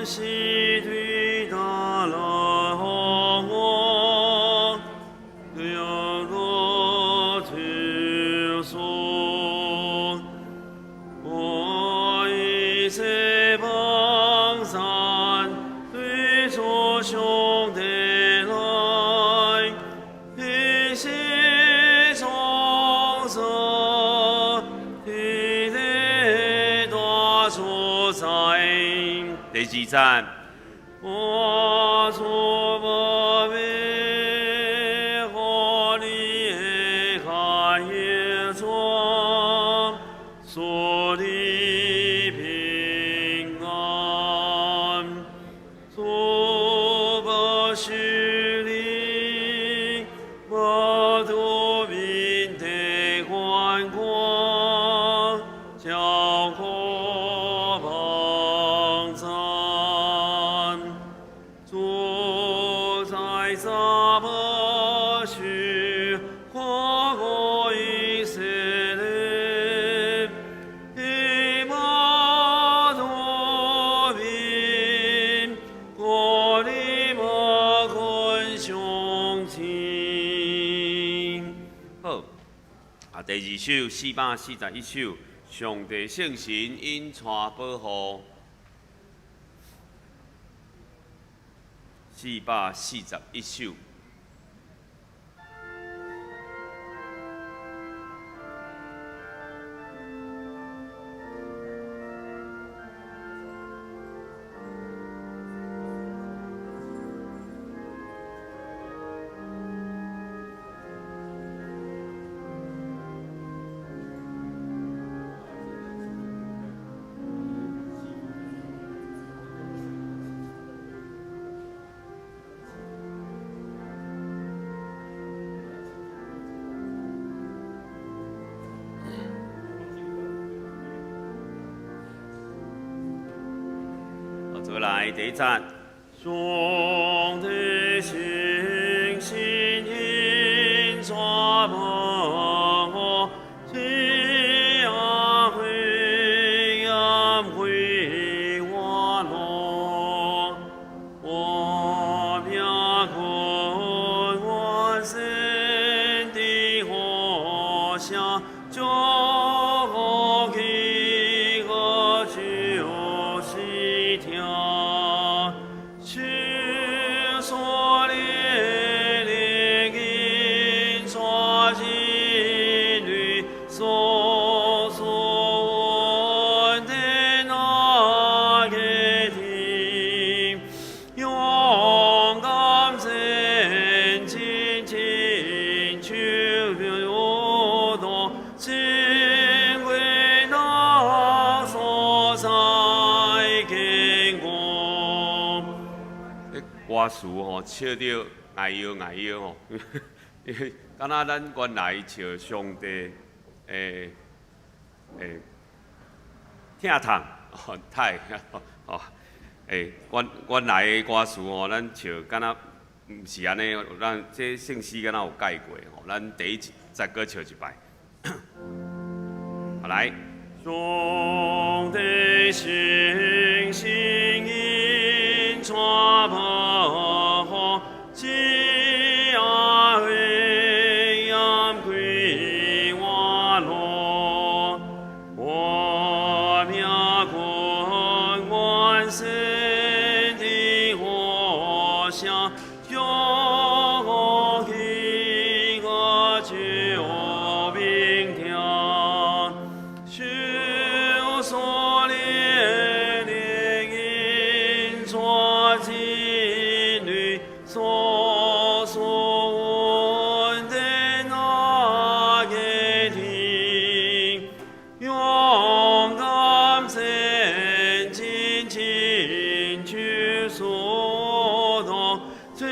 西对大乐我，两个天孙，我以这帮山对着上帝来，一心从这地的大主宰。第二节，我主无为何你的开窗，赐你平安，主保守你，无度面的观光，照顾帮赞。主在撒巴许夸过以色列，以马多宾，过利马坤雄亲。好，啊，第二首441首，上帝圣神引带保護。441首。好，再來第一節。上帝聖神引帶保護，這阿灰暗灰我路，我命困我身的火下，就去个就是听。是所列的引带子女，所所的那个天，勇敢前进，进去流动，敬畏那所在坚固。歌詞吼笑著愛搖愛搖吼，敢若咱原來笑上帝會疼痛哦，太哦，原來的歌詞吼，咱笑敢若毋是按呢，咱這聖詩敢若有改過吼，咱第一節再閣笑一擺。好來，上帝聖神引帶保護，這阿黑暗歸我路，我命困萬身的火下，就去個救命聽，是所列的引帶子女，所所的那個天，勇敢前進，進去所動，敬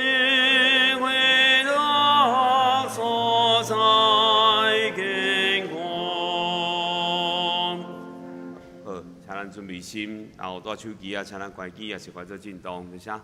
畏的所在堅固。好，請咱準備心，然後帶手機啊，請咱關機，也是關做震動，多謝。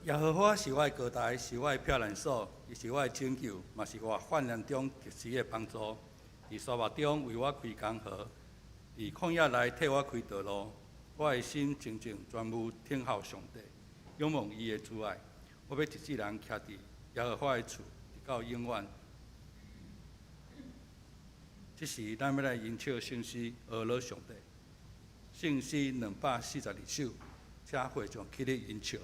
耶和華是我的高台，是我的避難所，伊是我的拯救，嘛是我患難中及時的幫助。佇沙漠中為我開江河，佇曠野內替我開道路。我的心靜靜專務等候上帝，仰望伊的慈愛。我欲一世人徛佇耶和華的厝，直到永遠。這時，咱欲來吟唱聖詩，呵咾上帝。聖詩242首，請會眾起立吟唱。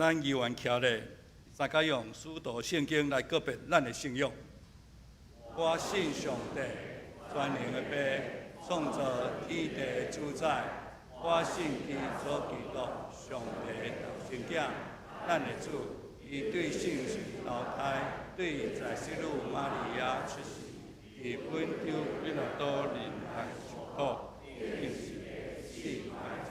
咱猶原徛咧，三較用使徒聖經來告白咱的信仰。我信上帝，全能的父，創造天地的主宰。我信耶穌基督，上帝的獨生囝，咱的主。伊對聖神投胎，對在聖女瑪利亞出世，佇本丟彼拉多面前受苦，釘死、死埋葬、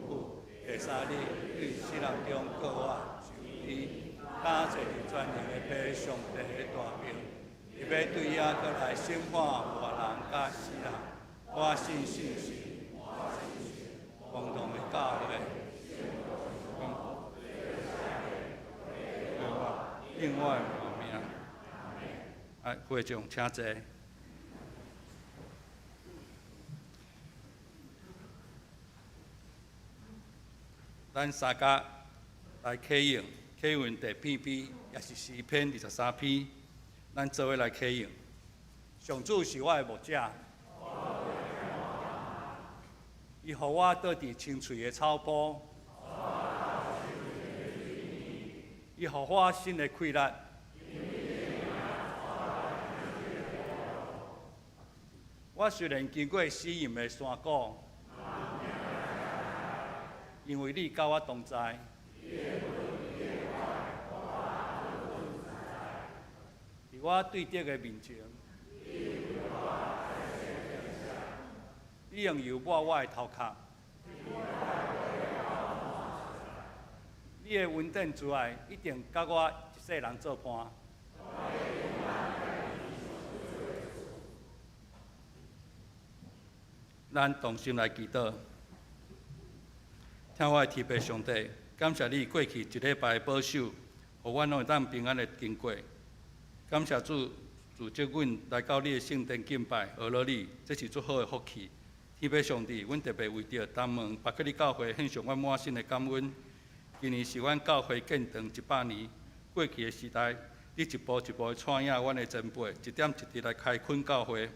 復第三日對死人中復活，上天，敢坐佇全能的父上帝的大爿，伊欲對遐閣來審判活人佮死人。我信聖神，共同的教會，共永遠活命。啊，會長請坐。咱三家來啟用啟運第篇篇，也是詩篇23篇，咱做伙來啟用。上主是我的牧者，伊予我倒佇青翠的草坡，伊予我新的氣力。我雖然經過死蔭的山谷，因為你佮我同在。佇我對敵的面前，你用油抹我的頭殼，你的恩典慈愛一定佮我一世人做伴。咱同心來祈禱，疼我的天父上帝，感謝你過去一禮拜的保守，予阮攏會當平安的經過。感謝主，組織阮來到你的聖殿敬拜，學了你，這是足好的福氣。天父上帝，阮特別為著東門伯克利教會獻上阮滿心的感恩。今年是阮教會建堂100年，過去的時代，你一步一步帶領阮的前輩，一點一滴來開墾教會。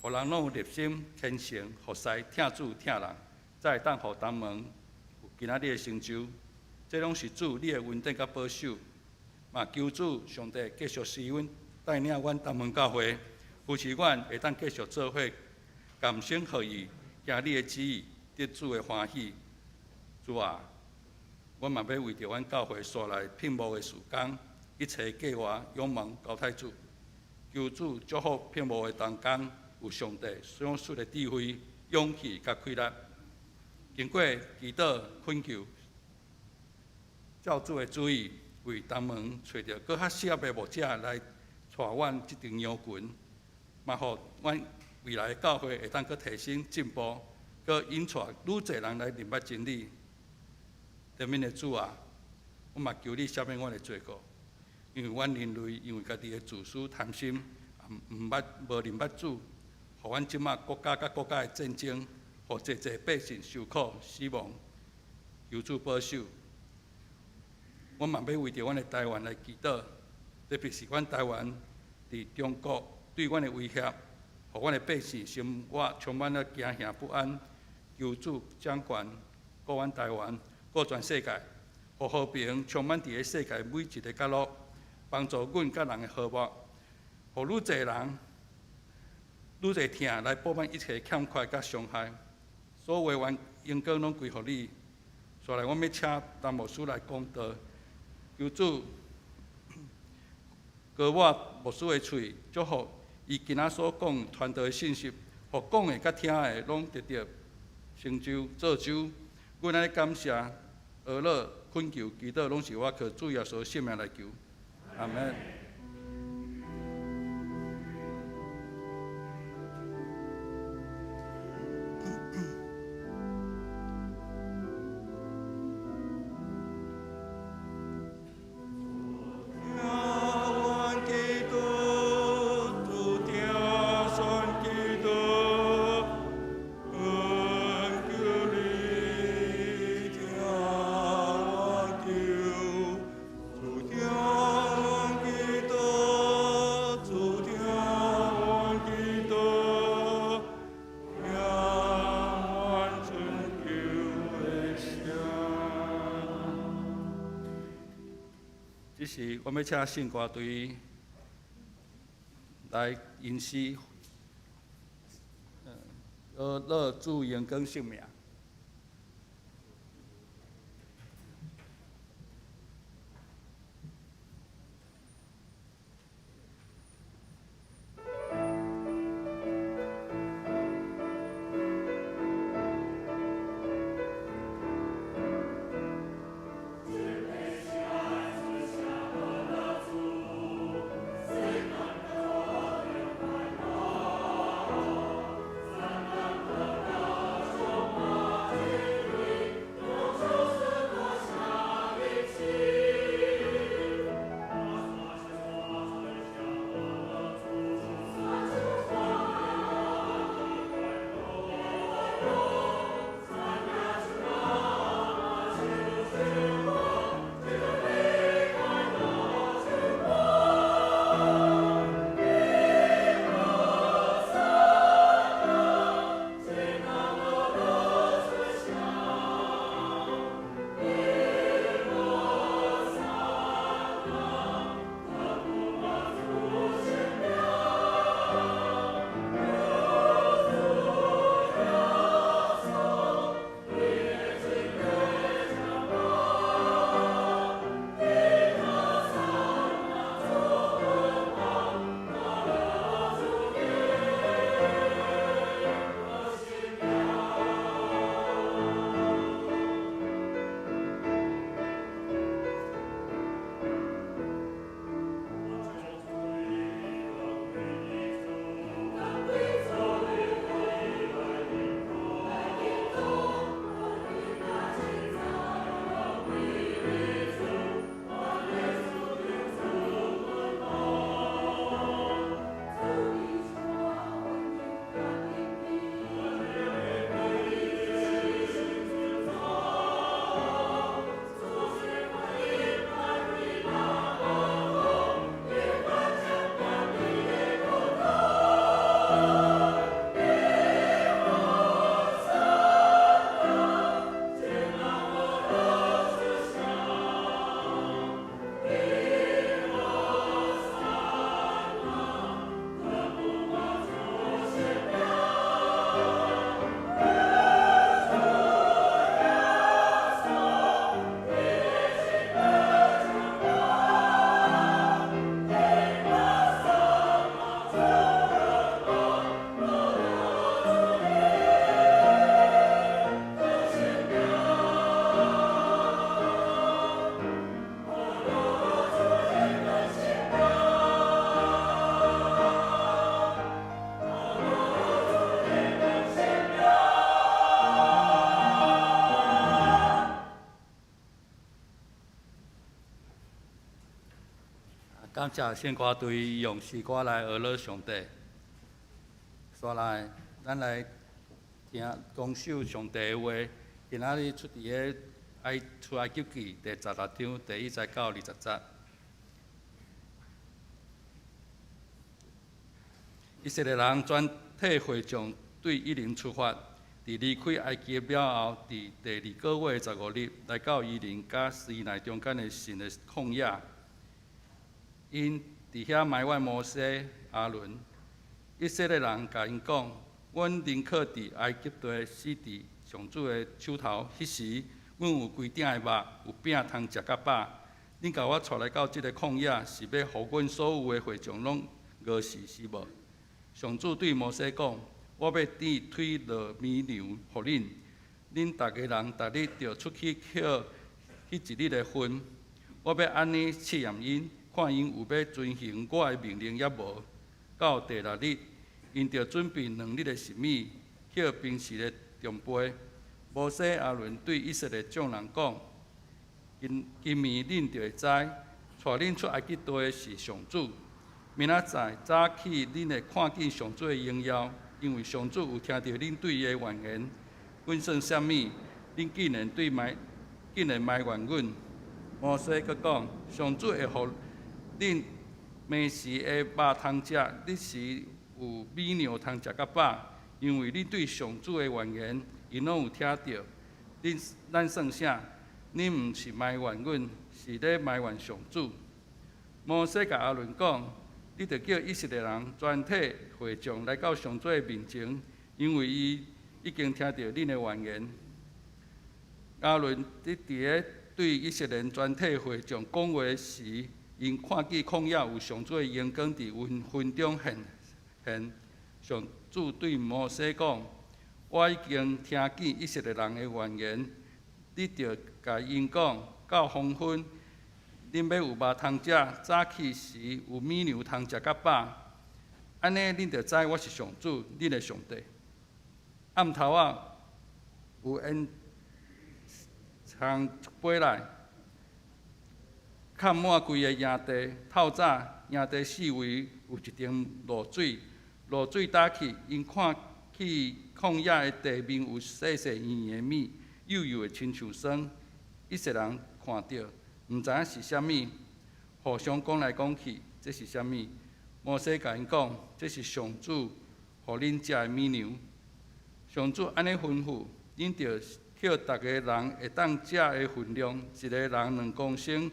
予人攏有熱心虔誠服侍疼主疼人，才會當予東門有今仔日的成就。這攏是主你的恩典佮保守。嘛求主上帝繼續賜阮帶領阮東門教會，扶持阮會當繼續做伙，甘心合意行你的旨意，得主的歡喜。主啊，阮嘛欲為著阮教會紲來聘牧的事工，一切計劃仰望交託主。求主祝福聘牧的同工。有上帝賞賜的智慧、勇氣佮氣力，經過祈禱懇求，照主的旨意，為東門揣著閣較適合的牧者來帶阮這陣羊群，嘛予阮未來的教會會當閣提升進步，閣引帶愈濟人來認捌真理。憐憫的主啊，我嘛求你赦免阮的罪過，因為阮人類因為家己的自私貪心，毋捌無認捌主。予阮這馬國家佮國家的戰爭，予濟濟百姓受苦死亡，求主保守。阮嘛欲為著阮的台灣來祈禱，特別是阮台灣佇中國對阮的威脅，予阮的百姓生活充滿了驚嚇不安。求主掌權，顧阮台灣，顧全世界，予和平充滿佇个世界每一个角落，幫助阮佮人的和睦，予愈濟人。愈濟疼來補滿一切欠缺佮傷害，所有的榮光攏歸予你。紲來，阮欲請陳牧師來講道，求主膏抹牧師的喙，祝福伊今仔所講傳道的信息，予講的佮聽的攏得著成就造就。阮按呢感謝、阿樂、懇求、祈禱，攏是我靠主耶穌聖名來求。阿門。這時，我欲請聖歌隊來吟詩，阿樂主榮光聖名。感謝聖歌隊用詩歌來呵咾上帝。紲來，咱來聽講首上帝的話。今仔日出佇个愛出埃及記第十六章第一節到二十節。以色列人全體會眾對以琳出發，佇離開埃及了後，佇第二個月十五日，來到以琳佮西奈中間的汛的曠野。𪜶佇遐埋怨摩西、亞倫。以色列人共𪜶講：阮寧可佇埃及地死佇上主的手頭，彼時，阮有規鼎的肉，有餅通食甲飽。恁共我帶來到這个曠野，是欲予阮所有的會眾攏餓死是無？上主對摩西講：我欲天推落米糧予恁，恁逐家人逐日著出去抾彼一日的份。我欲按呢試驗𪜶，看𪜶有欲遵行我的命令抑無。到第六日，𪜶著準備兩日的食物，抾平時的中倍。摩西、亞倫對以色列眾人講：今今暝恁就會知，帶恁出埃及地的是上主。明仔載早起，恁會看見上主的榮耀，因為上主有聽著恁對伊的怨言。阮算啥物？恁竟然對埋，竟然埋怨阮。摩西閣講：上主會予恁暝時的肉通食，日時有米糧通食甲飽，因為恁對上主的怨言，𪜶攏有聽著。恁咱算啥？恁毋是埋怨阮，是咧埋怨上主。摩西共亞倫講：你著叫以色列人全體會眾來到上主的面前，因為伊已經聽著恁的怨言。亞倫佇佇个對以色列全體會眾講話時，𪜶看見曠野有上主的榮光佇雲雲中現現。上主對摩西講：我已經聽見以色列人的怨言，你著共𪜶講，到黃昏，恁欲有肉通食；早起時有米糧通食甲飽。按呢，恁就知我是上主，恁的上帝。暗頭仔有煙囱飛來，崁滿規个營地。透早，營地四圍有一層露水，露水焦去，𪜶看見曠野的地面有細細圓圓的物，幼幼的親像霜。以色列人看著，毋知影是啥物，互相講來講去，這是啥物？摩西共𪜶講，這是上主予恁食的米糧。上主按呢吩咐，恁著抾逐个人會當食的分量，一個人兩公升，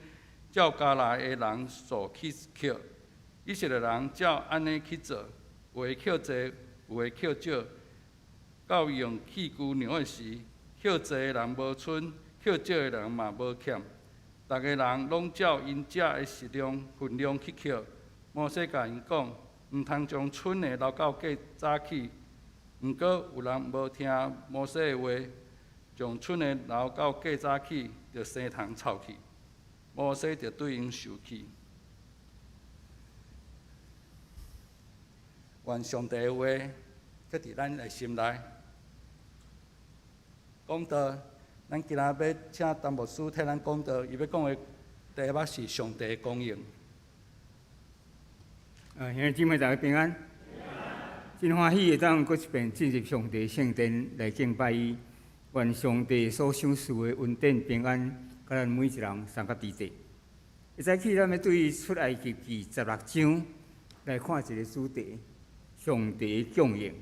照家內的人數去抾。以色列人照按呢去做，有的抾濟，有的抾少。到用器具量的時，抾濟的人無賰，抾少的人嘛無欠。逐个人攏照𪜶食的食量分量去抾。摩西共𪜶講，毋通將賰的留到過早起。毋過有人無聽摩西的話，將賰的留到過早起，就生蟲臭去。摩西就對𪜶受氣。願上帝的話，閣佇咱的心內。講道，咱今仔欲請陳牧師替咱講道，伊欲講的題目是上帝的供應。兄弟姊妹大家平安。真歡喜會當閣一遍進入上帝聖殿來敬拜伊，願上帝所賞賜的恩典平安，佮咱每一人相佮佇底。一早起，咱欲對出埃及記十六章來看一個主題：上帝的供應。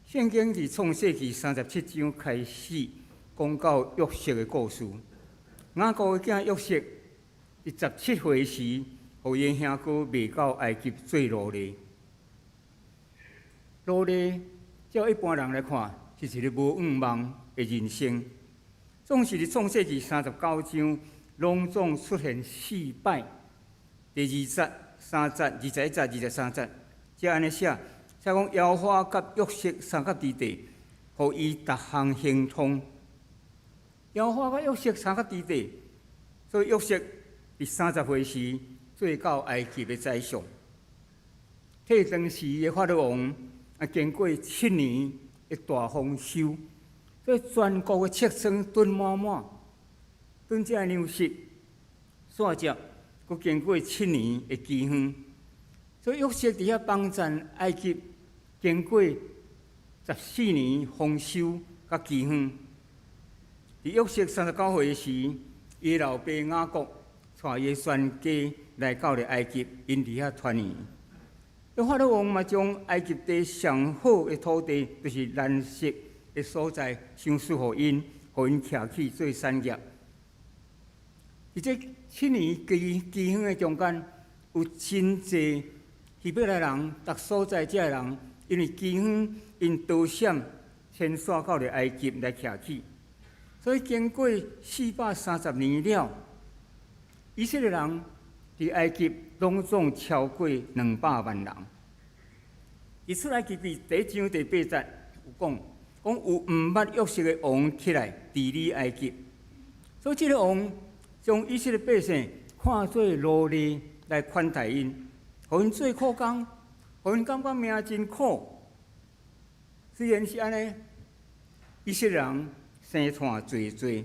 聖經佇創世記三十七章開始講到約瑟的故事。雅各的囝約瑟佇十七歲時，予伊兄哥賣到埃及做奴隸。奴隸照一般人來看，是一個無向望的人生。總是佇創世記三十九章，攏總出現四擺，第二節、三節、二十一節、二十三節，才按呢寫，寫講耶和華佮約瑟相佮佇底，予伊逐項亨通。耶和華佮約瑟相佮佇底，所以約瑟佇三十歲時做到埃及的宰相，替當時的法老王。啊，經過七年的大豐收，所以全國的穀倉囤滿滿，囤這糧食。煞接閣經過七年的饑荒，所以約瑟佇遐幫贊埃及，經過14年豐收佮饑荒。佇約瑟39歲的時，伊的老爸雅各帶伊的全家來到了埃及，𪜶佇遐團圓。法老王嘛將埃及地上好的土地，就是糧食的所在，賞賜予𪜶，予𪜶徛起做產業。佇這七年饑荒的中間，有真濟希伯來人，逐所在遮的人，因為饑荒，𪜶逃閃遷徙到了埃及來徛起。所以經過430年了，以色列人佇埃及攏總超過200萬人。佇出埃及記第一章第八節有講，講有毋捌約瑟的王起來治理埃及，所以這个王將以色列百姓看做奴隸來款待𪜶，予𪜶做苦工，予𪜶感覺命真苦。雖然是按呢，以色列人生湠濟濟，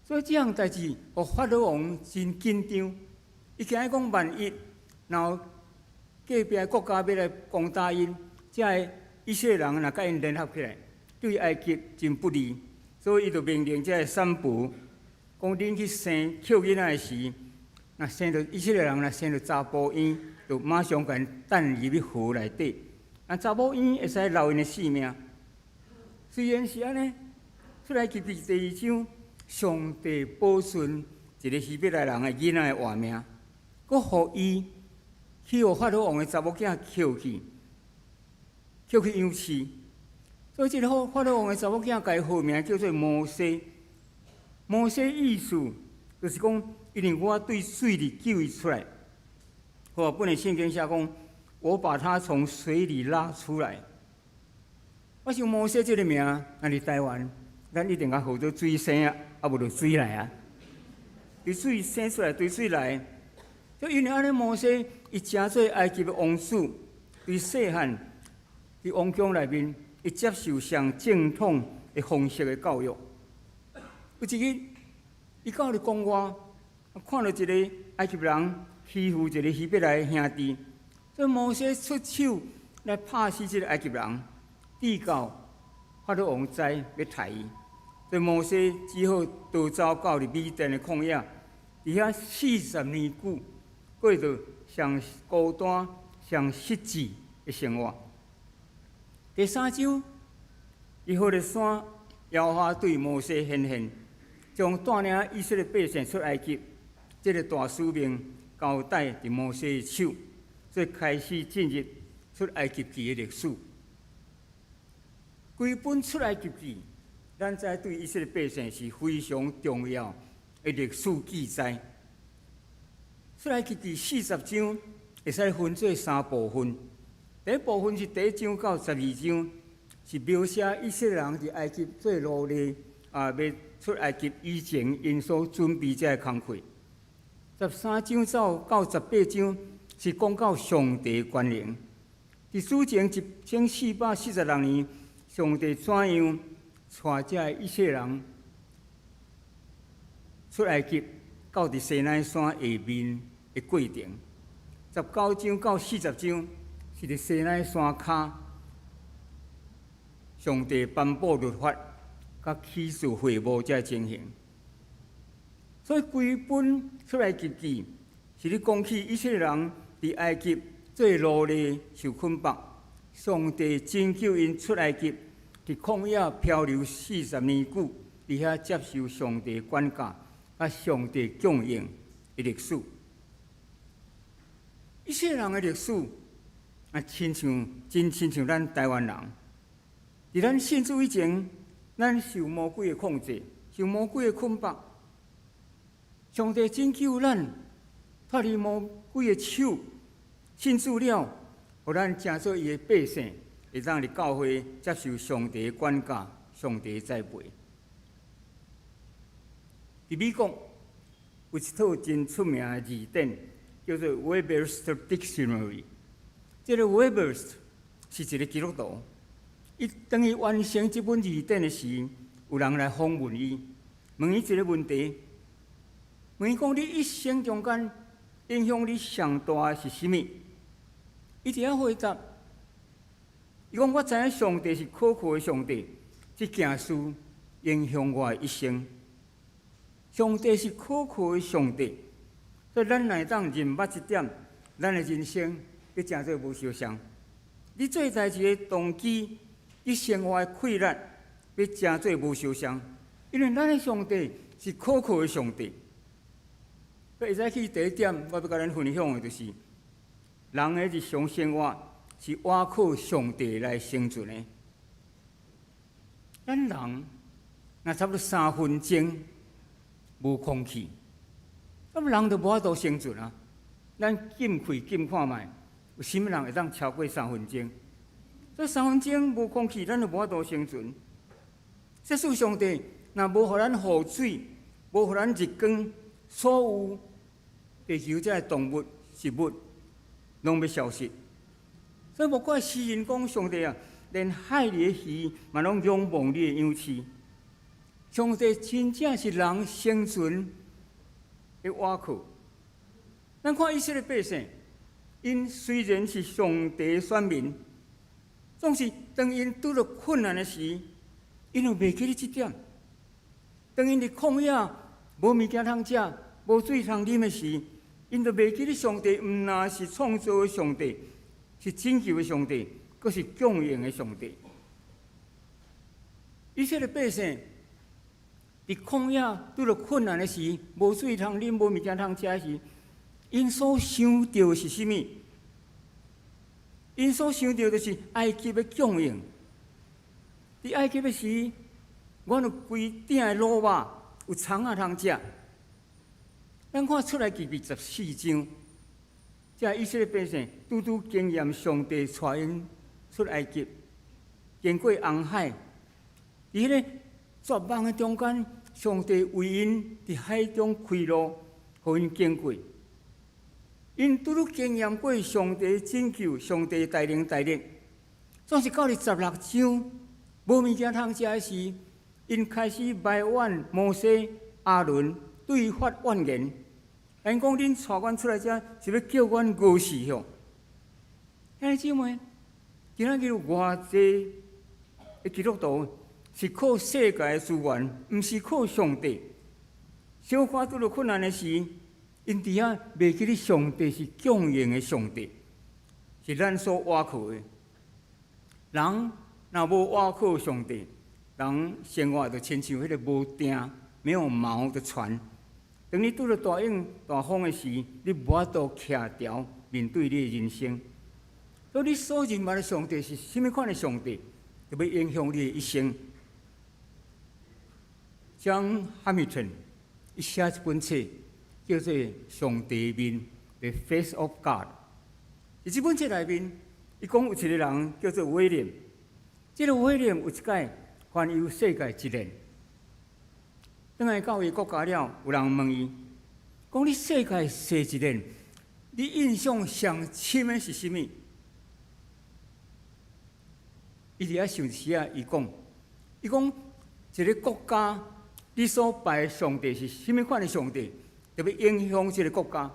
所以這項代誌，予法老王真緊張。伊驚講萬一，若隔壁國家欲來攻打𪜶，這个以色列人若佮𪜶聯合起來，對埃及真不利，所以伊就命令這个產婆講：恁去生抾囡仔的時，若生著以色列人若生著查埔嬰，就馬上共𪜶擲入去河內底。啊，查某嬰會使留𪜶的性命。雖然是按呢，出埃及記第二章，上帝保存一个希伯來人的囡仔的活命，閣予伊去予法老王的查某囝抾去，抾去養飼。所以這个法老王的查某囝共伊號名叫做摩西。摩西意思就是講，因為我對水裡救伊出來。和合本的聖經寫講，我把他從水裡拉出來。我想摩西這个名，若佇台灣，咱一定共號做水生啊，啊無就水來啊。對水生出來，對水來。就因為按呢，摩西伊成做埃及的王子，對細漢佇王宮內面，伊接受上正統的方式的教育。有一日，伊到佇宮外，看到一个埃及人欺負一个希伯來兄弟，所以摩西出手來拍死這个埃及人，直到法老王知欲刣伊，所以摩西只好逃走到佇米甸的曠野，佇遐四十年久，過著上孤單、上失志的生活。第三章，佇何烈山，耶和華對摩西顯現，將帶領以色列百姓出埃及這个大使命交代佇摩西的手，所以開始進入出埃及記的歷史。規本出埃及記，咱知對以色列百姓是非常重要的歷史記載。出埃及記四十章會使分做三部分，第一部分是第一章到12章，是描寫以色列人佇埃及做奴隸啊，欲出埃及以前𪜶所準備這个工課。13章到18章是講到上帝權能。佇主前1446年，上帝怎樣帶這个以色列人出埃及，到佇西奈山下面的過程。19章到40章是佇西奈山跤，上帝頒布律法，佮啟示會幕這个情形。所以規本出埃及記是咧講起以色列人佇埃及做奴隸受捆綁，上帝拯救𪜶出埃及，佇曠野漂流四十年久，佇遐接受上帝管教，佮上帝供應的歷史。以色列人的歷史啊，親像真親像咱台灣人。佇咱信主以前，咱受魔鬼的控制，受魔鬼的捆綁。上帝拯救咱脫離魔鬼的手，信主了，予咱成做伊的百姓，會當佇教會接受上帝的管教、上帝的栽培。佇美國有一套真出名的字典，叫做 Webster Dictionary。這个 Webster 是一个基督徒，伊當伊完成這本字典的時，有人來訪問伊，問伊一个問題，問伊講：你一生中間影響你上大的是啥物？伊佇遐回答，伊講我知影上帝是可靠的上帝，這件事影響我的一生。上帝是可靠的上帝，所以咱若會當認捌這點，咱的人生欲成做無相像。你做代誌的動機，你生活的氣力，欲成做無相像，因為咱的上帝是可靠的上帝。所以會使去第一點，我欲共咱分享的就是，人的日常生活是倚靠上帝來生存的。咱人若差不多3分鐘無空氣，咁人就無法度生存啊！咱禁氣禁看覓，有啥物人會當超過三分鐘？所以三分鐘無空氣，咱就無法度生存。這使上帝若無予咱雨水，無予咱日光，所有地球這个動物、植物，攏欲消失。所以無怪詩人講上帝啊，連海裡的魚嘛攏仰望你的樣式。上帝真正是人生存的倚靠。咱看以色列百姓，𪜶雖然是上帝選民，總是當𪜶拄著困難的時，𪜶就袂記得這點。當𪜶佇曠野無物件通食、無水通啉的時，𪜶就袂記得上帝毋但是創造的上帝，是拯救的上帝，閣是供應的上帝。以色列百姓佇曠野拄著困難的時，無水通啉、無物件通食時，𪜶所想著是啥物？𪜶所想著就是埃及的供應。佇埃及的時，阮有規鼎的滷肉，有蔥仔通食。咱看出埃及記14章，這以色列百姓拄拄經驗上帝帶𪜶出埃及，經過紅海，佇彼个絕望的中間，上帝為𪜶佇海中開路，予𪜶經過。𪜶拄拄經驗過上帝拯救、上帝帶領帶領，總是到佇16章無物件通食的時，𪜶開始埋怨摩西、亞倫，對伊發怨言。𪜶講恁帶阮出來遮是欲叫阮餓死吼？兄弟姊妹，今仔日有偌濟的基督徒是靠世界的資源，毋是靠上帝。小可拄著困難的時，𪜶佇遐袂記得上帝是供應的上帝，是咱所倚靠的。人若無倚靠上帝，人生活就親像彼个無碇、沒有錨的船。當你拄著大湧大風的時，你無法度徛牢面對你的人生。所以你所認捌的上帝是啥物款的上帝，就欲影響你的一生。John Hamilton 伊寫一本冊叫做《上帝面》（The Face of God）。佇這本冊內面，伊講有一個人叫做威廉，這个威廉有一擺環遊世界一年。轉來到伊國家了，有人問伊，講你世界踅一年，你印象上深的是啥物？伊佇遐想一時仔，伊講一个國家，你所拜的上帝是啥物款的上帝，就欲影響這个國家。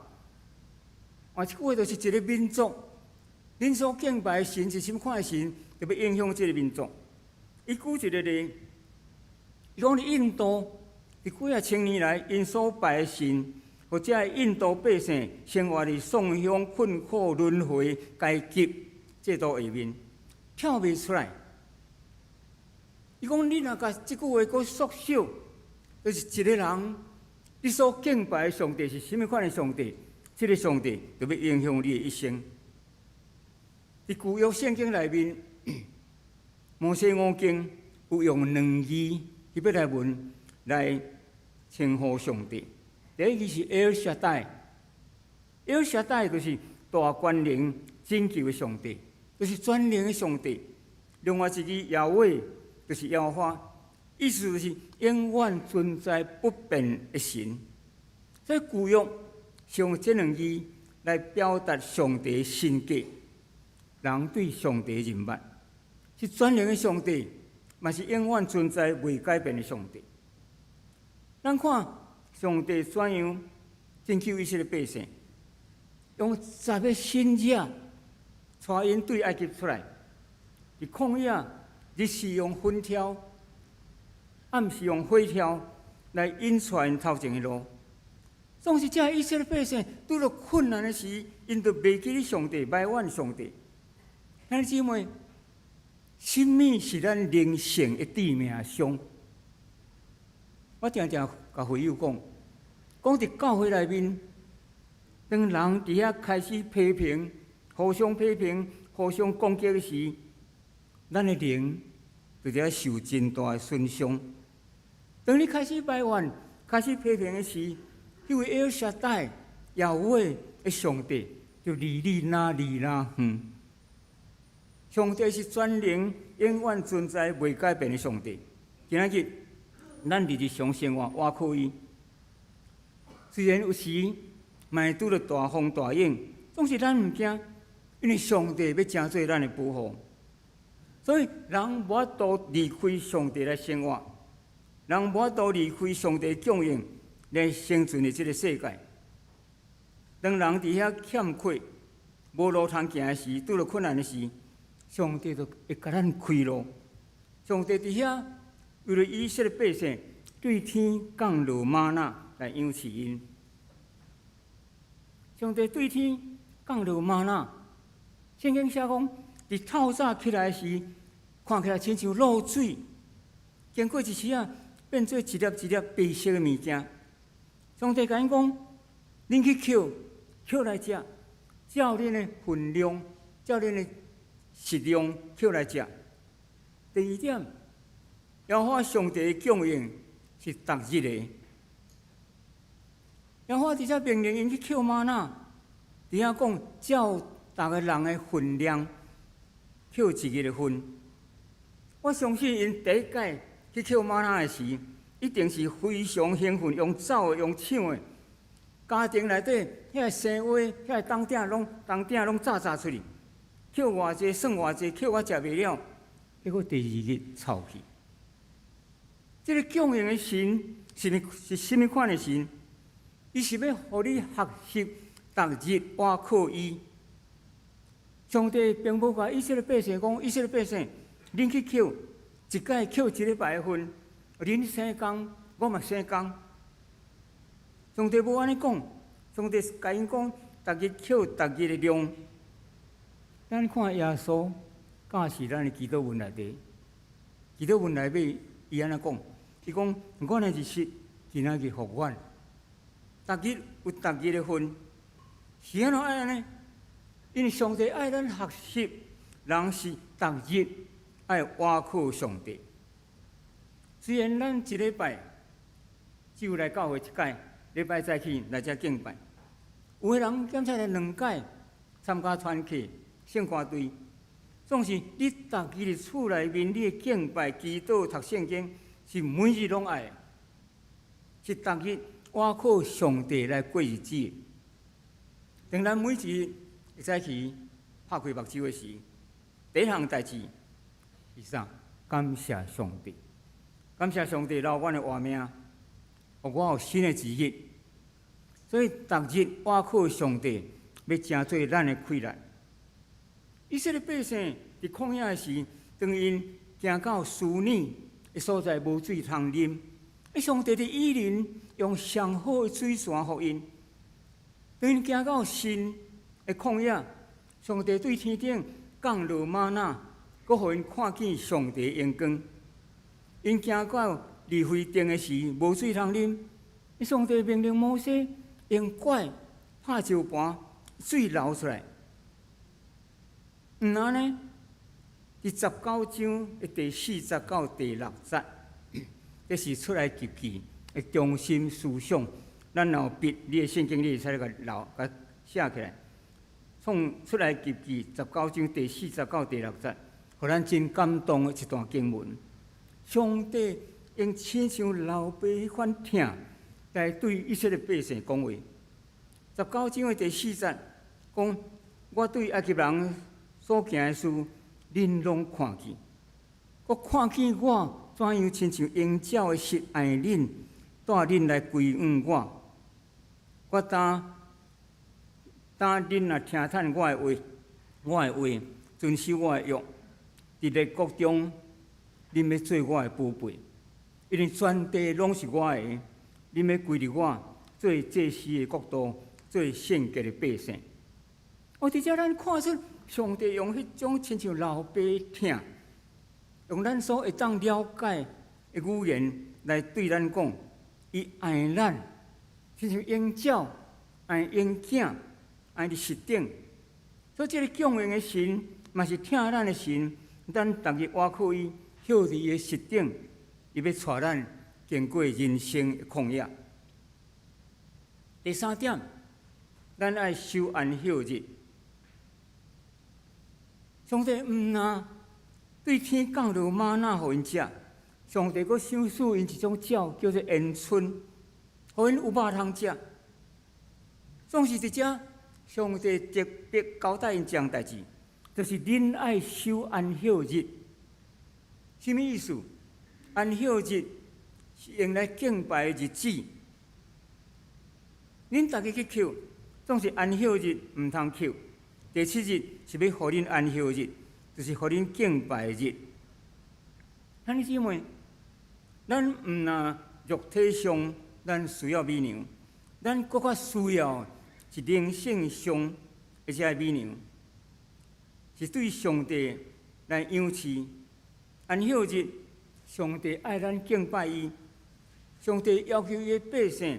換一句話，就是一个民族，恁所敬拜的神是啥物款的神，就欲影響這个民族。伊舉一个例，伊講佇印度，佇幾仔千年來，𪜶所拜的神，予這个印度百姓生活佇喪鄉困苦輪迴階級制度下面，跳袂出來。伊講你若共這句話閣縮小，就是一个人，你所敬拜的上帝是啥物款的上帝，這个上帝就欲影響你的一生。佇舊約聖經內面，摩西五經有用兩字希伯來文來稱呼上帝。第一字是埃爾沙代，埃爾沙代就是大權能拯救的上帝，就是全能的上帝。另外一字亞威就是耶和華，意思就是永遠存在不變的神。所以舊約是用這兩字來表達上帝神格，人對上帝認捌是全能的上帝，嘛是永遠存在未改變的上帝。咱看上帝怎樣拯救以色列百姓，用十个神蹟帶𪜶對埃及出來。佇曠野，日時用雲柱，暗時用火柱來引帶𪜶頭前的路。總是這以色列百姓拄著困難的時，𪜶就袂記得上帝，埋怨上帝。兄弟姊妹，啥物是咱靈性的致命傷？我定定共會友講，講佇教會內面，當人佇遐開始批評、互相批評、互相攻擊的時，咱的靈就佇遐受真大的損傷。當你開始埋怨、開始批評的時，彼位埃爾沙代耶和華的上帝就離你若離若遠。上帝是全能、永遠存在、袂改變的上帝。今仔日，咱佇日常生活倚靠伊，雖然有時嘛會拄著大風大浪，總是咱毋驚，因為上帝欲成做咱的保護。所以人無法度離開上帝來生活，人無法度離開上帝供應來生存佇這个世界。當人佇遐欠缺、無路通行的時，拄著困難的時，上帝就會共咱開路。上帝佇遐為著以色列百姓對天降落嗎哪來養飼𪜶。上帝對天降落嗎哪，聖經寫講，佇透早起來時，看起來親像露水，經過一時仔，變做一粒一粒白色的物件。上帝共𪜶講：恁去抾，抾來食，照恁的份量，照恁的食量抾來食。第二點，耶和華上帝的供應是逐日的。耶和華佇遮命令𪜶去抾嗎哪，佇遐講照逐个人的份量抾一日的份。我相信𪜶第一擺去抾嗎哪的時，一定是非常興奮，用走的，用搶的。家庭內底遐个生蚵、遐个冬鼎攏冬鼎攏炸炸出去，抾偌濟算偌濟，抾到食袂了，結果第二日臭去。這个供應的神是物是啥物款的神？伊是欲予你學習逐日倚靠伊。上帝並無共以色列百姓講，以色列百姓，恁去抾一擺抾一禮拜的份，恁省工，我嘛省工。上帝無按呢講，上帝共𪜶講，逐日抾逐日的量。咱看耶穌教示咱的祈禱文內底，祈禱文內底伊按怎講？伊講：阮的日食今仔日予阮，逐日有逐日的份，是按怎愛按呢？因為上帝愛咱學習，人是逐日愛倚靠上帝。雖然咱一禮拜只有來教會一擺，禮拜早起來遮敬拜，有的人兼差來兩擺參加團契、聖歌隊，總是你逐日佇厝內面，你的敬拜、祈禱、讀聖經，是每日攏愛，是逐日倚靠上帝來過日子。當咱每一日一早起拍開目睭的時，第一項代誌是啥？感謝上帝，感謝上帝留阮的活命，予我有新的一日。所以，逐日倚靠上帝，欲成做咱的氣力。以色列百姓佇曠野的時，當𪜶行到書珥的所在無水通啉，上帝佇雨林用上好的水泉予𪜶。當𪜶行到新的曠野，上帝對天頂降落嗎哪，閣予𪜶看見上帝榮光。𪜶行到利非定的時，無水通啉，上帝命令摩西用拐拍石盤，水流出來。毋按呢？佇十九章的第四節到第六節，這是出埃及記的中心思想。咱若有筆，你的聖經你會使共留共寫起來。創出埃及記十九章第四節到第六節，予咱真感動的一段經文。上帝用親像老爸彼款疼來對以色列百姓講話。十九章的第四節講：我對埃及人所行的事，恁攏看見。閣看見我怎樣親像鷹鳥的翼愛恁，帶恁來歸向我。我當當恁若聽趁我的話，我的話，遵守我的約，佇列國中，恁欲做我的寶貝，因為全地攏是我的，恁欲歸入我，做祭司的國度，做聖潔的百姓。哦，佇遮咱看出上帝用彼種親像老爸疼，用咱所會當了解的語言來對咱講，伊愛咱，親像養鳥、愛養囝、愛佇實頂。所以，這个供應的神，嘛是疼咱的神，咱逐日倚靠伊，歇佇伊的膝頂，伊欲帶咱經過人生的曠野。第三點，咱愛守安息日。上帝毋若對天降落嗎哪予𪜶食，上帝閣賞賜𪜶一種鳥叫做鵪鶉，予𪜶有肉通食。總是佇遮，上帝特別交代𪜶一項代誌，就是恁愛守安息日。啥物意思？安息日是用來敬拜的日子。恁逐家去抾，總是安息日毋通抾。第七日是欲予恁安息日，就是予恁敬拜日。兄弟姊妹，咱毋若肉體上咱需要米糧，咱閣較需要是靈性上的這个米糧，是對上帝來仰視。安息日，上帝愛咱敬拜伊，上帝要求伊的百姓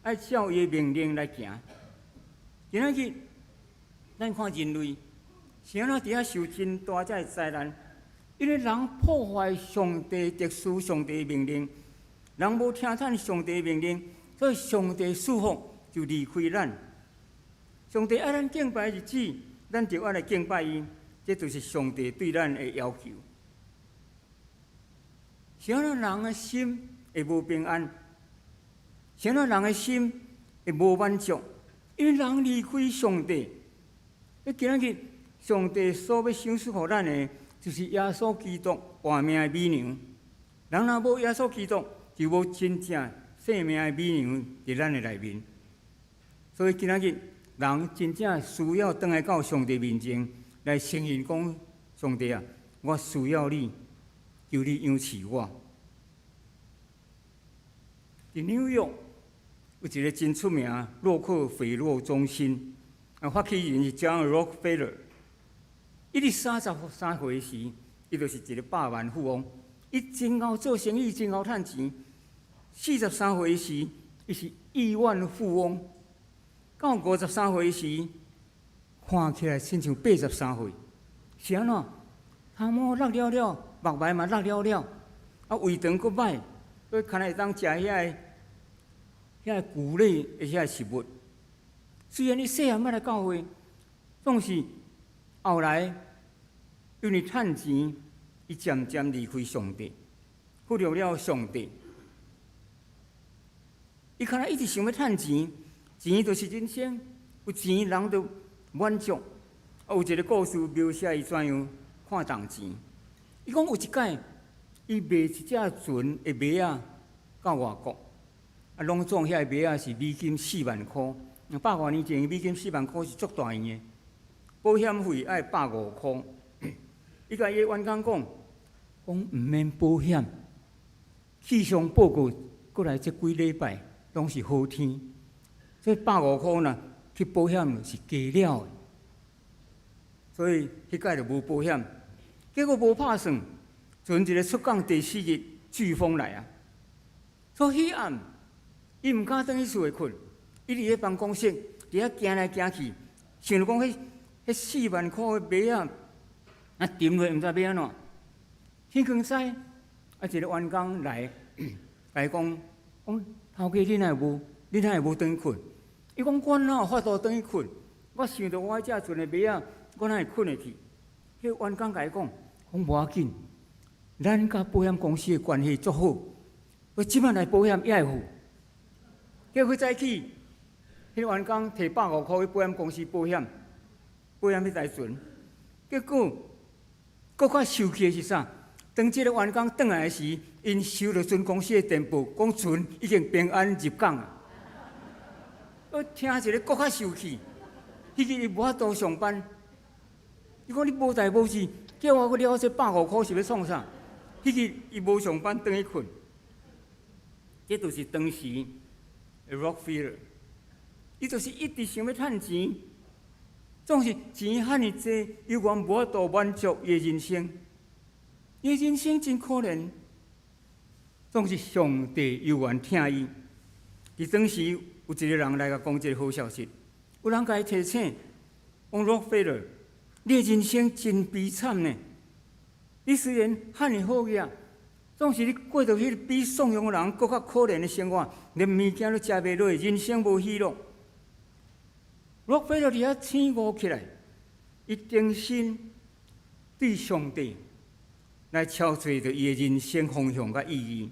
愛照伊的命令來行。今仔日，咱看人類是按怎佇遐受真大這个災難？因為人破壞上帝特殊上帝的命令，人無聽從上帝的命令，所以上帝賜福就離開咱。上帝愛咱敬拜的日子，咱就愛來敬拜伊，這就是上帝對咱的要求。是按怎人的心會無平安？是按怎人的心會無滿足？因為人離開上帝。你今仔日上帝所欲賞賜予咱的，就是耶穌基督活命的米糧。人若無耶穌基督，就無真正生命的米糧佇咱的內面。所以今仔日人真正需要轉來到上帝面前來承認講：上帝啊，我需要你，求你養飼我。佇紐約有一个真出名洛克菲勒中心，啊，發起人是 John Rockefeller。伊佇33歲時，伊就是一个百萬富翁。伊真𠢕做生意，真𠢕趁錢。43歲時，伊是億萬富翁。到53歲時，看起來親像83歲。是按怎？頭毛落了了，目眉嘛落了了，啊，胃腸閣歹，所以敢若會當食遐个穀類的遐個食物。雖然伊細漢捌來教會，總是後來因為趁錢，伊漸漸離開上帝，忽略了上帝。伊敢若一直想欲趁錢，錢就是人生，有錢人就滿足。啊，有一个故事描寫伊怎樣看重錢。伊講有一擺，伊賣一隻船的賣仔到外國，啊，攏總遐個賣仔是美金4萬箍。百外年前，美金四萬箍是足大錢的，保險費愛150箍。伊共伊的員工講，講毋免保險，氣象報告過來這幾禮拜攏是好天，這百五箍若去保險是加了的，所以彼擺就無保險。結果無拍算，船一个出港第四日，颶風來啊！所以彼暗，伊毋敢轉去厝內睏。伊佇咧辦公室，佇遐行來行去，想著講彼4萬箍的賣仔，啊沉落毋知欲按怎。天光師，啊一个員工來，來講，講頭家你哪會無？你哪會無轉去睏？伊講我哪有法度轉去睏？我想著我彼隻船的賣仔，我哪會睏會去？彼個員工共伊講，講無要緊，咱佮保險公司的關係足好，我這擺來保險也會付。結果早起，彼個員工提百五箍去保險公司保險，保險彼台船。結果，閣較受氣的是啥？當這个員工轉來時，𪜶收著船公司的電報，講船已經平安入港啊！我聽一个閣較受氣。彼日伊無法度上班。伊講你無代無誌，叫我閣了這百五箍是欲創啥？彼日伊無上班，轉去睏。這就是當時的 Rockefeller，伊就是一直想欲趁錢，總是錢遐爾濟，猶原無法度滿足伊的人生。伊的人生真可憐，總是上帝猶原疼伊。佇當時有一個人來共講這個好消息，有人共伊提醒，講 Rockefeller，你的人生真悲慘呢。你雖然遐爾好額，總是你過著彼個比喪養的人閣較可憐的生活，連物件都食袂落，人生無喜樂。洛克菲勒佇遐醒悟起來，伊重新對上帝來敲揣著伊的人生方向佮意義。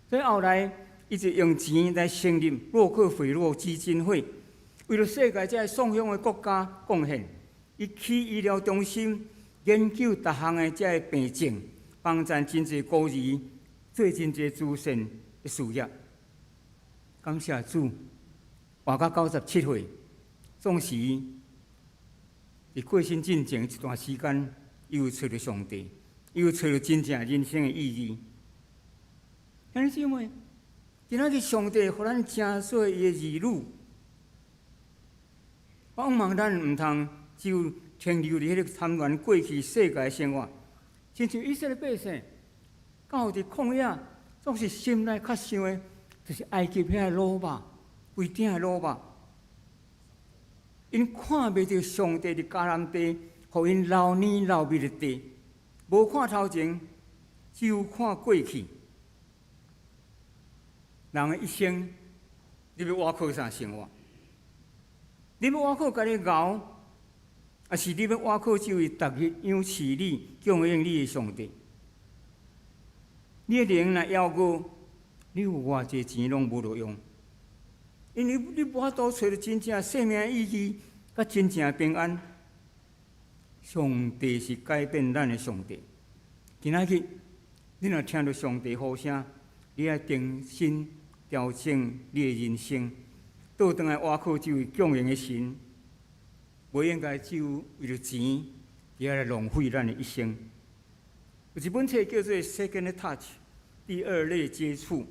所以後來，伊就用錢來成立洛克菲勒基金會，為著世界這个喪養的國家貢獻。伊起醫療中心，研究逐項的這个病症，幫助真濟孤兒做真濟慈善的事業。感謝主，活到97歲，總是佇過身進前一段時間，伊有揣著上帝，伊有揣著真正人生的意義。兄弟姊妹，今仔日上帝予咱成做伊的兒女，我望咱毋通只有停留佇彼個貪戀過去世界生活，親像以色列百姓，到佇曠野，總是心內較想的，就是埃及遐個滷肉，規鼎的滷肉。𪜶看袂著上帝佇迦南地，予𪜶流奶流蜜的地，無看頭前，只有看過去。人的一生，你欲倚靠啥生活？你欲倚靠家己𠢕，抑是你欲倚靠這位逐日養飼你、供應你的上帝？你的靈若枵餓，你有偌濟錢攏無路用，因為你無法度揣著真正生命意義，佮真正平安。上帝是改變咱的上帝。今仔日，你若聽著上帝呼聲，你愛重新調整你的人生，倒轉來倚靠這位供應的神，無應該只有為著錢，佇遐來浪費咱的一生。有一本冊叫做《Second Touch》，第二類接觸，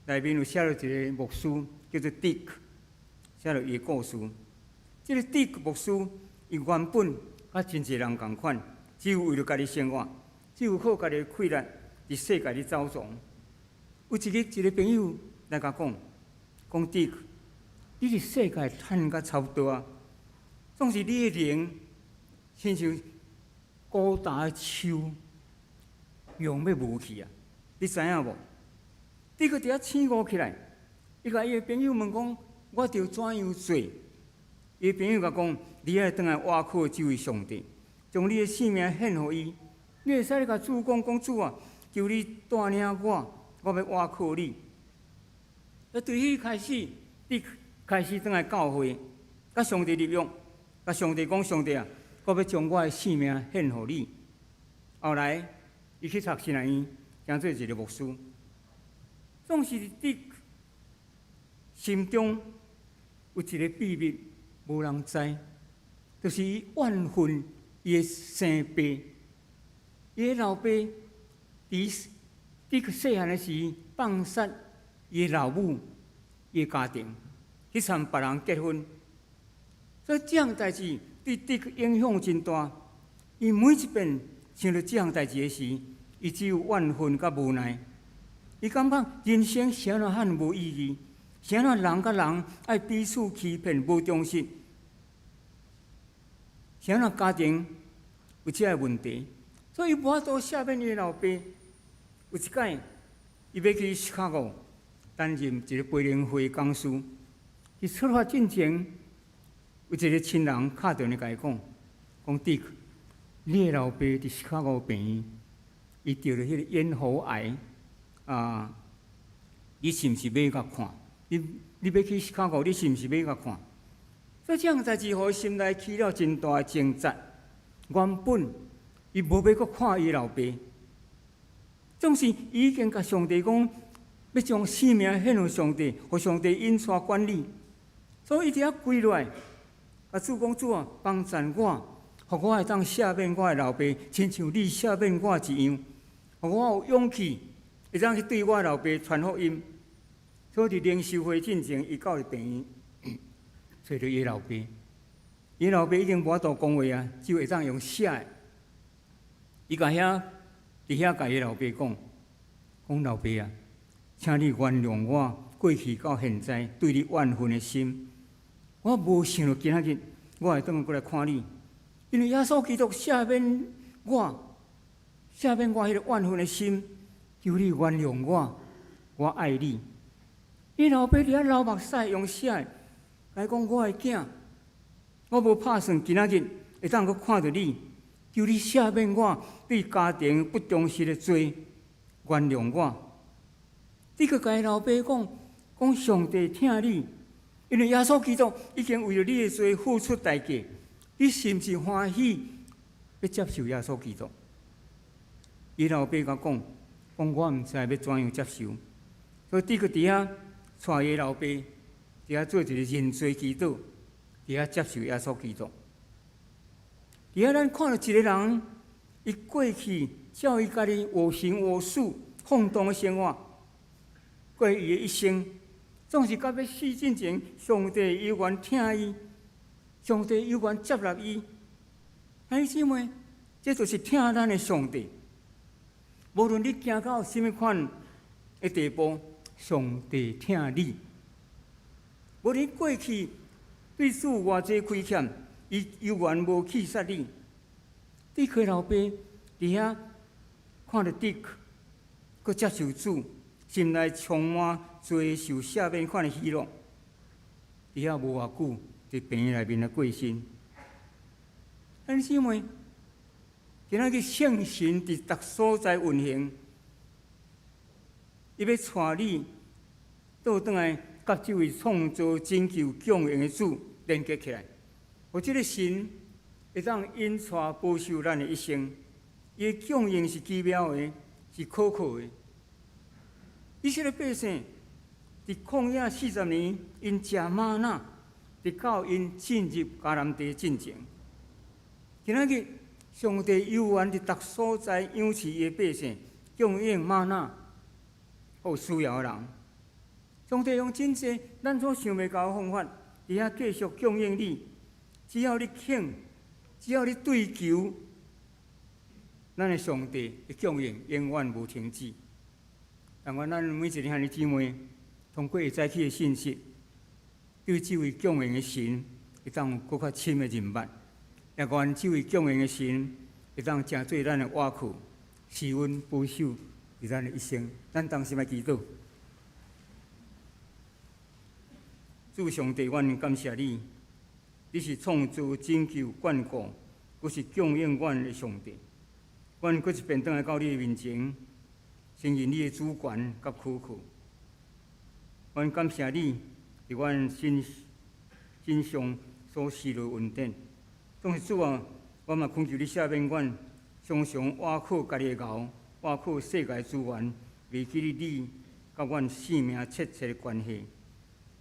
內面有寫著一個牧師叫做 Dick，寫著伊的故事。這個 Dick 牧師，伊原本佮真濟人仝款，只有為著家己生活，只有靠家己的氣力，佇世界咧走傱。有一日，一個朋友來共講，講 Dick，你佇世界趁甲差不多啊，總是你的靈親像高大的樹，用欲無去啊！你知影無？Dick佇遐醒悟起來，伊共伊的朋友問講：我著怎樣做？伊的朋友共講：你愛轉來倚靠這位上帝，將你的性命獻予伊。你會使共主講講主啊，求你帶領我，我欲倚靠你。啊，對彼開始，你開始轉來教會，佮上帝立約，共上帝講：上帝啊，我欲將我的性命獻予你。後來，伊去讀神學院，成做一個牧師。總是佇心中有一個秘密，無人知，就是伊怨恨伊的生爸，伊的老爸佇佇細漢的時放殺伊的老母，伊的家庭去參別人結婚，所以這項代誌對 Dick 影響真大。伊每一遍想著這項代誌的時，伊只有怨恨佮無奈。伊感覺人生啥物遐無意義，啥物人佮人愛彼此欺騙、無忠實，啥物家庭有這个問題，所以伊無法度赦免伊的老爸。有一擺，伊欲去芝加哥擔任一個培靈會講師，佇出發進前，有一個親人敲電話共伊講，講 Dick，你的老爸佇芝加哥病院，伊得著彼個咽喉癌。啊！你是毋是欲共看？你欲去芝加哥，你是毋是欲共看？所以這項代誌，予伊心內起了真大的掙扎。原本伊無欲閣看伊老爸，總是伊已經共上帝講，欲將性命獻予上帝，予上帝引帶管理。所以伊佇遐跪落來，共主講，主啊，幫贊我，予我會當赦免我的老爸，親像你赦免我一樣，予我有勇氣會當去對我老爸傳福音。所以佇靈修會進前，伊到佇病院，揣著伊老爸，伊老爸已經無法度講話啊，只有會當用寫的。伊共遐佇遐共伊老爸講，講老爸啊，請你原諒我過去到現在對你怨恨的心。我無想著今仔日我會轉過來看你，因為耶穌基督赦免我，赦免我彼个怨恨的心，求你原諒我，我愛你。伊老爸佇遐流目屎用寫的，共伊講我的囝，我無拍算今仔日會當閣看著你，求你赦免我對家庭不忠實的罪，原諒我。你閣共伊老爸講，講上帝疼你，因為耶穌基督已經為著你的罪付出代價，你是毋是歡喜欲接受耶穌基督？伊老爸共講，講我毋知欲怎樣接受，所以伊閣佇遐帶伊老爸佇遐做一個認罪祈禱，佇遐接受耶穌基督。佇遐咱看著一個人，伊過去照伊家己我行我素、放蕩的生活，過伊的一生，總是到欲死進前，上帝猶原疼伊，上帝猶原接納伊。兄弟姊妹，這就是疼咱的上帝。無論你行到啥物款的地步，上帝疼你。無論過去對主偌濟虧欠，伊猶原無棄殺你。迪克老爸佇遐看著迪克，閣接受主，心內充滿罪受赦免款的喜樂。佇遐無偌久，佇病院內面來過身。兄弟姊妹，今仔日聖神佇逐所在運行，伊欲帶你倒轉來，佮這位創造拯救供應的主連結起來。予這个神會當引帶保守咱的一生，伊的供應是奇妙的，是可靠的。以色列百姓佇曠野40年，𪜶食嗎哪，直到𪜶進入迦南地進前。今仔日，上帝猶原佇逐所在養飼伊的百姓，供應嗎哪，予有需要的人。上帝用真濟咱所想袂到的方法，佇遐繼續供應你。只要你肯，只要你對求，咱的上帝的供應永遠無停止。但願咱每一个兄弟姊妹，通過早起的信息，對這位供應的神，會當有閣較深的認捌。也願這位供應的神，會當成做咱的倚靠，賜阮保守佇咱的一生。咱同心來祈禱。主上帝，阮感謝你，你是創造、拯救、眷顧，閣是供應阮的上帝。阮閣一遍轉來到你的面前，承認你的主權佮可靠。阮感謝你，佇阮身身上所施的恩典。總是主啊，我嘛懇求你赦免阮，常常倚靠家己的𠢕，倚靠世界資源，袂記得你佮阮性命切切的關係。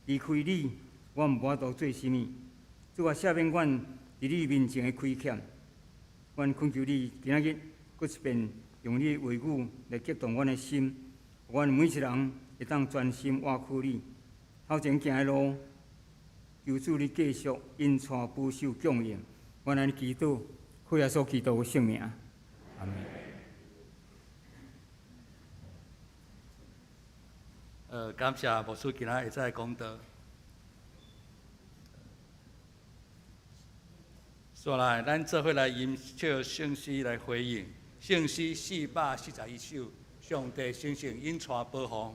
離開你，我無法度做啥物。主啊，赦免阮佇你面前的虧欠。阮懇求你今仔日閣一遍用你的話語來激動阮的心，予阮每一人會當專心倚靠你。頭前行的路，求主你繼續引帶保守供應。阮按呢祈禱，靠耶穌基督的聖名，阿們。感謝牧師今仔日會講道。煞來，咱做伙來吟唱聖詩來回應。聖詩441首，上帝神聖引帶保護。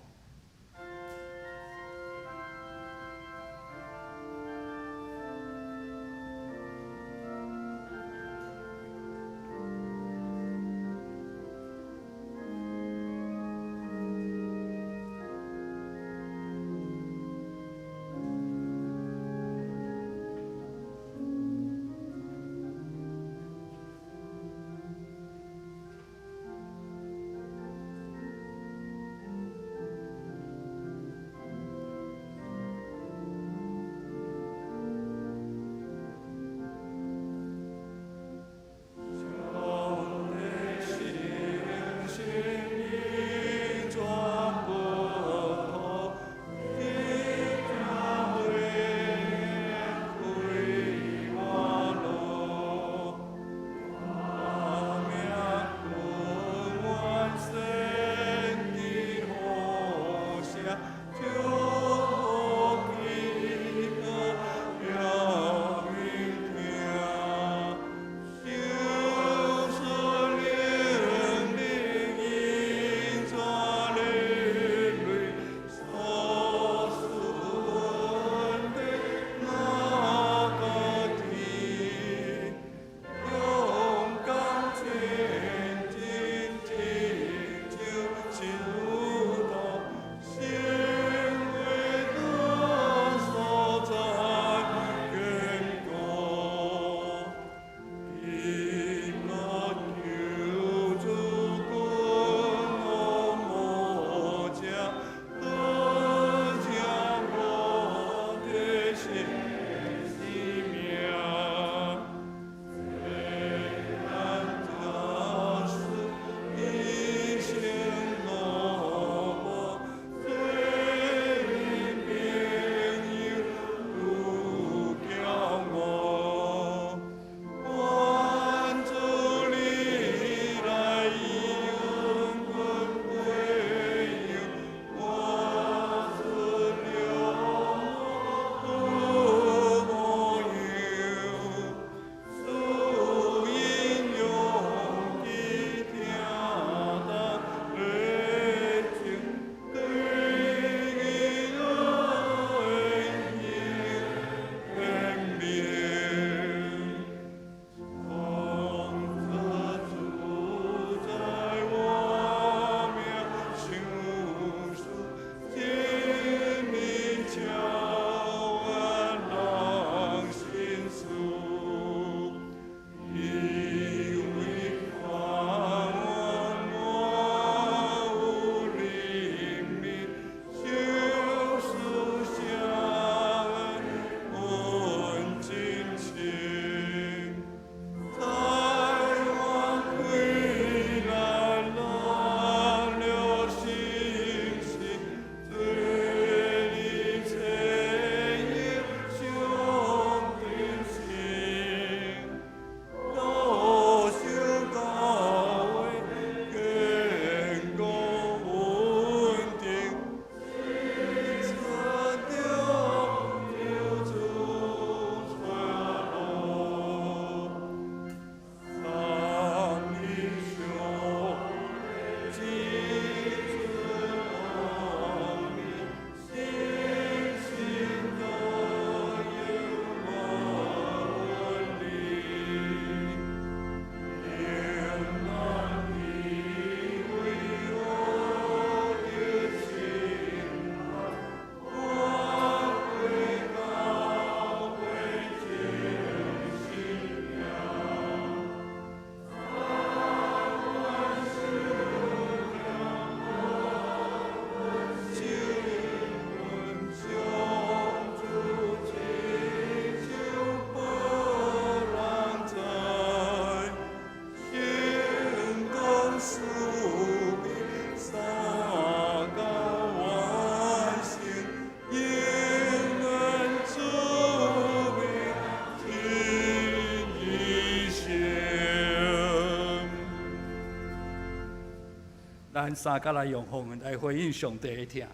咱三甲來用奉獻來回應上帝的疼。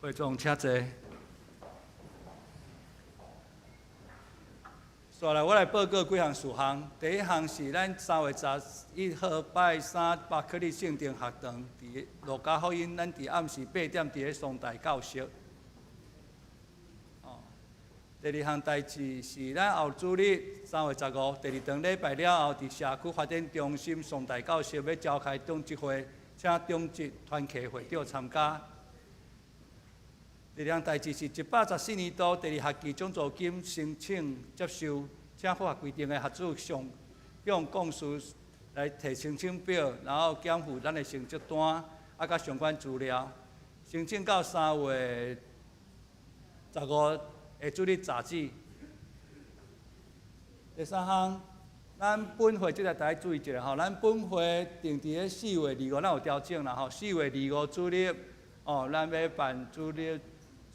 會眾請坐。紲來，我來報告幾項事項。第一項是咱3月11號拜三巴克利聖殿學堂，佇路加福音，咱佇暗時8點佇咧雙大教室。哦，第二項代誌是咱後主日3月15，第二堂禮拜了後，佇社區發展中心雙大教室欲召開長執會，請長執團契會長參加。第二項代誌是114年度第二學期獎助金申請接受，請符合規定的學子上向幹事來提申請表，然後檢附咱的成績單，啊，佮相關資料。申請到3月15下主日截止。第三項，咱本會這個大家注意一下吼，咱本會定佇咧4月25，咱有調整啦吼。4月25主日，哦，咱欲辦主日。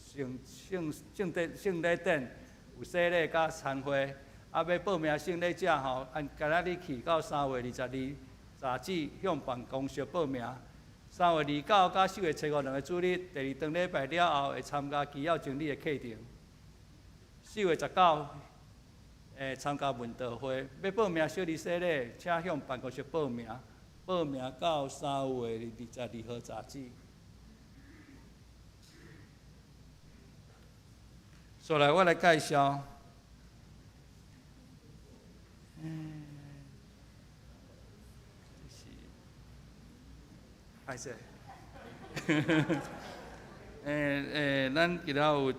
聖聖聖典聖禮典有洗禮佮餐會，啊，欲報名聖禮者吼，按今仔日起到3月22截止向辦公室報名。3月29佮4月初五兩个主日，第二堂禮拜了後會參加基要真理的課程。4月19會參加問道會，欲報名小兒洗禮，請向辦公室報名。報名到3月22號截止。紲來，我來介紹。嗯，這是，歹勢。咱今仔有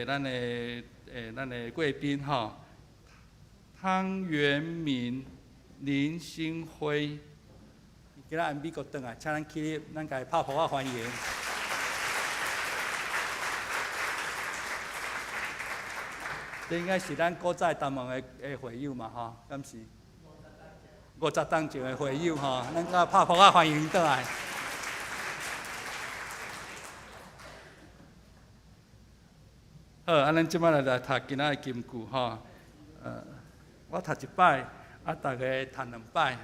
咱的貴賓吼，湯元明、林新輝，今仔按美國轉來，請咱起立，咱共伊拍噗仔歡迎。這應該是咱古早同盟的會友嘛，吼，敢是？ 50冬前的會友吼，咱閣拍噗仔歡迎轉來。好，啊，咱這擺來來讀今仔的金句吼。我讀一擺，啊，逐家讀兩擺。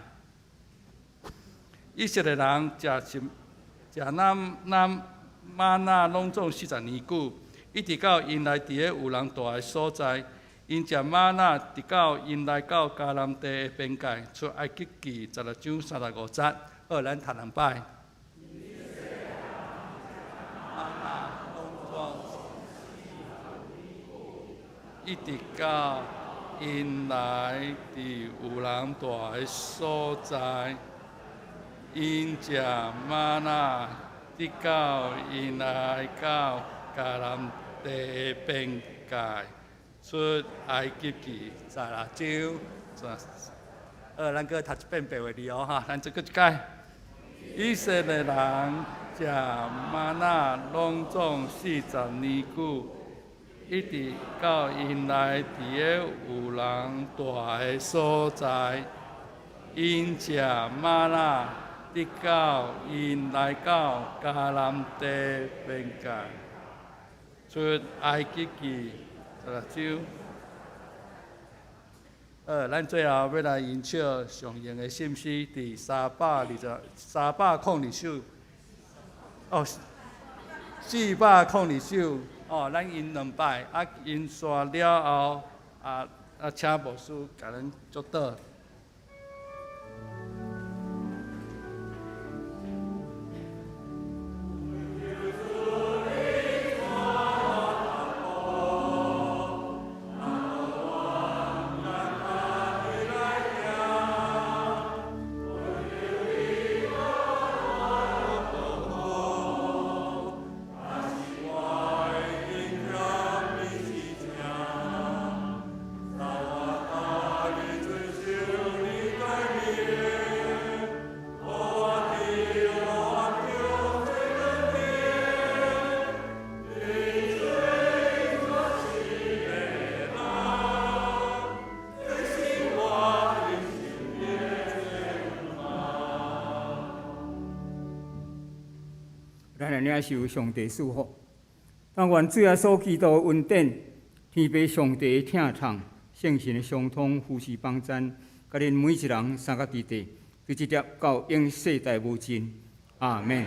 以色列人食是食咱咱瑪納攏總40年久，一直到𪜶來佇咧有人蹛的所在，𪜶食瑪納，直到𪜶來到迦南地的邊界，出埃及記16章35節。好，咱讀兩擺。一直到𪜶來佇有人蹛的所在，𪜶食瑪納，直到𪜶來到迦南地的邊界，出埃及記16章。好，咱閣讀一遍白話字哦，哈，咱再閣一擺。以色列人食瑪納攏總40年久，一直到𪜶來佇咧有人蹛的所在，𪜶食瑪納，直到𪜶來到迦南地邊界，出埃及記16章。好，咱最後欲來欣賞上榮的聖詩，佇320、302首，哦，402首。哦，咱吟兩擺，啊，吟煞了後，啊啊，請牧師共咱祝禱。咱來領受上帝賜福。但願主耶穌基督的恩典、天父上帝的疼痛、聖神的相通、扶持幫贊，佮恁每一人三甲弟弟，對這粒到永世代無盡。阿們。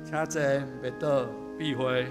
請坐，袂倒，閉會。